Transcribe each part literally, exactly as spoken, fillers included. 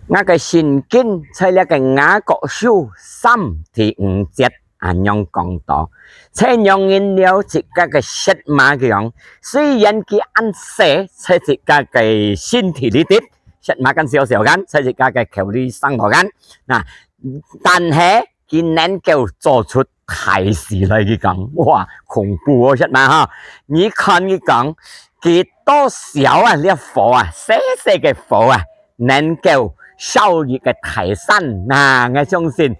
𠊎个聖經在這个雅各書三第五節恁樣講到：在仰人了自家个舌嫲樣，雖然佢恁細，在自家个身體裡底，舌嫲恁小小間，在自家个口裡生活間，那，但係佢能夠做出大事來。佢講，哇，恐怖哦，舌嫲哈！你看佢講，幾多小啊，這火啊，細細个火啊， 能夠燒一个大山。那，𠊎相信，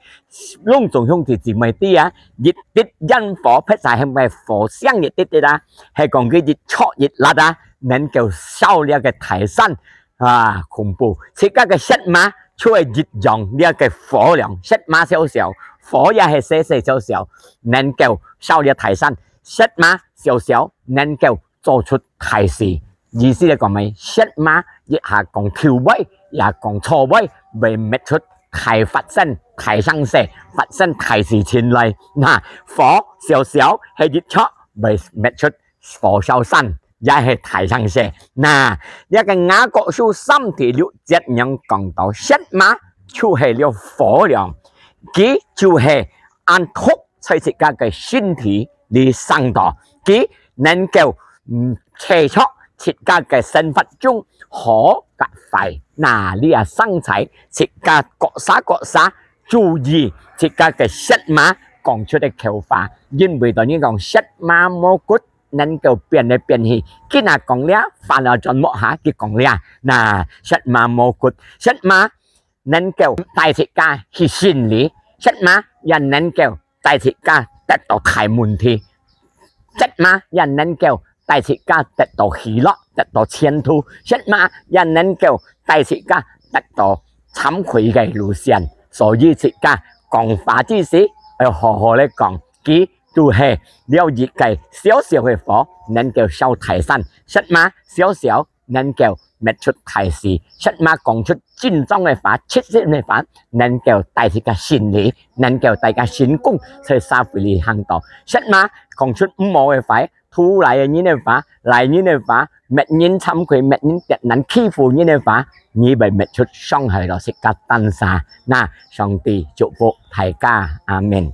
攏總兄弟姊妹知啊，一滴煙火，別儕喊个火星一滴滴啊，係講佢一著一辣啊，能夠燒這个大山。啊，恐怖！自家个舌嫲就係一樣這个火樣，舌嫲小小，火也係細細小小，能夠燒這大山。舌嫲小小，能夠做出大事。意思來講咩？舌嫲一下講頭尾，也講錯尾，會搣出大發生、大生事、發生大事情來。那，火小小係一著，會搣出火燒山，也係大生事。那，這个雅各書三第六節樣講到，舌嫲就係這火樣，佢就係恁毒 在自家个身體裡生到，佢能夠，嗯，切著自家个生活中好甲壞。那，這生在自家各儕各儕注意自家个舌嫲講出个口話，因為當然講舌嫲無骨，能夠變來變去，今下講這，翻了轉目下佢講這。那，舌嫲無骨，舌嫲 能夠帶自家去勝利，舌嫲也能夠帶自家得到大問題，舌嫲也能夠帶自家得到喜樂，得到前途，舌嫲也能夠帶自家得到慚愧个路線。所以自家講話之時，愛好好來講，佢就係了一个小小个火，能夠燒大山。舌嫲小小， 能夠搣出大事。舌嫲講出正當个話、直接个話，能夠帶自家勝利，能夠帶自家成功，在社會裡行到。舌嫲講出毋好个話，吐賴个人个話、賴人个話、搣人慚愧、搣人跌難、欺負人个話，你會搣出傷害到自家單儕。那，上帝祝福大家，阿們。